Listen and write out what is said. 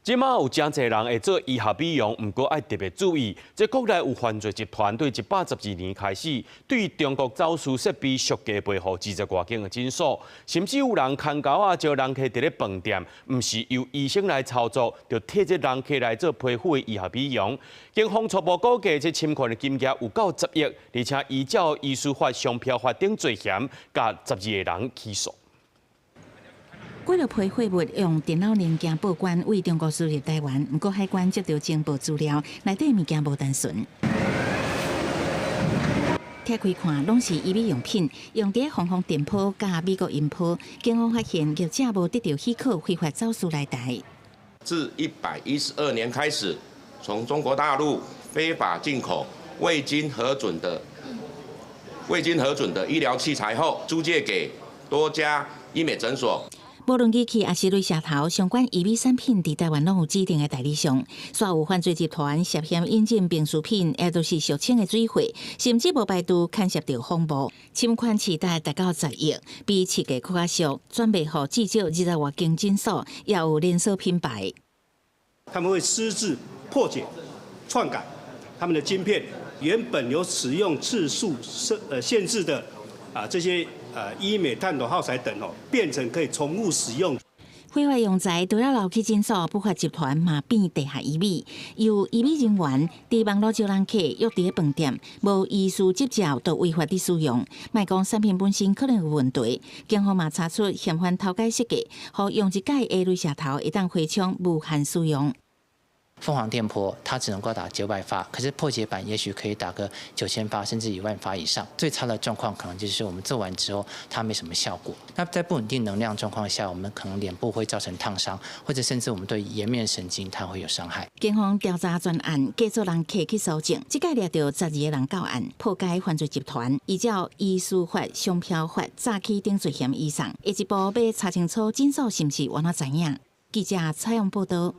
這馬有誠濟人會做醫學美容，毋過愛特別注意，這國內有犯罪集團對112年開始，對中國走私設備俗價賣予二十外間的診所，甚至有人牽勾仔招人客佇咧飯店，毋是由醫生來操作，就替這人客來做皮膚的醫學美容。警方初步估計，這侵權的金額有夠10億，而且依照醫師法、商標法等罪嫌，共12個人起訴。幾落批貨物用電腦零件報關，對中國輸入台灣，毋過海關接到情報資料，內底物件無單純。拆開看，攏是醫美用品，用佇鳳凰電波佮美國音波。警方發現業者無得到許可，非法走私來台。自112年開始，從中國大陸非法進口未經核准的醫療器材後，租借給多家醫美診所。無論儀器抑是鐳射頭，相關醫美產品佇台灣攏有指定的代理商。煞有犯罪集團涉嫌引進病輸品，也就是俗稱的水貨，甚至無排除牽涉著謊報，侵權市值達到10億，比市價閣較俗，轉賣予至少20外間診所，也有連鎖品牌。他們會私自破解、篡改他們的晶片，原本有使用次數設限制的啊這些醫美探頭耗材等哦，變成可以重複使用。非法用材除了流去診所，不法集團嘛變地下醫美，由醫美人員佇網路招人客，約佇飯店，無醫師執照就違法佇使用。莫講產品本身可能有問題，警方嘛查出嫌犯偷改設計，予用一擺的鐳射頭會當回充無限使用。鳳凰電波它只能夠打900發，可是破解版也許可以打個9000發甚至1萬發以上。最差的狀況可能就是我們做完之後它沒什麼效果。那在不穩定能量狀況下，我們可能臉部會造成燙傷，或者甚至我們對顏面神經它會有傷害。警方調查全案，繼續人客去搜證，這擺掠著12個人到案，破解犯罪集團，依照醫師法、商標法、詐欺等罪嫌移送，下一步欲查清楚診所是毋是原來知影。記者採訪報道。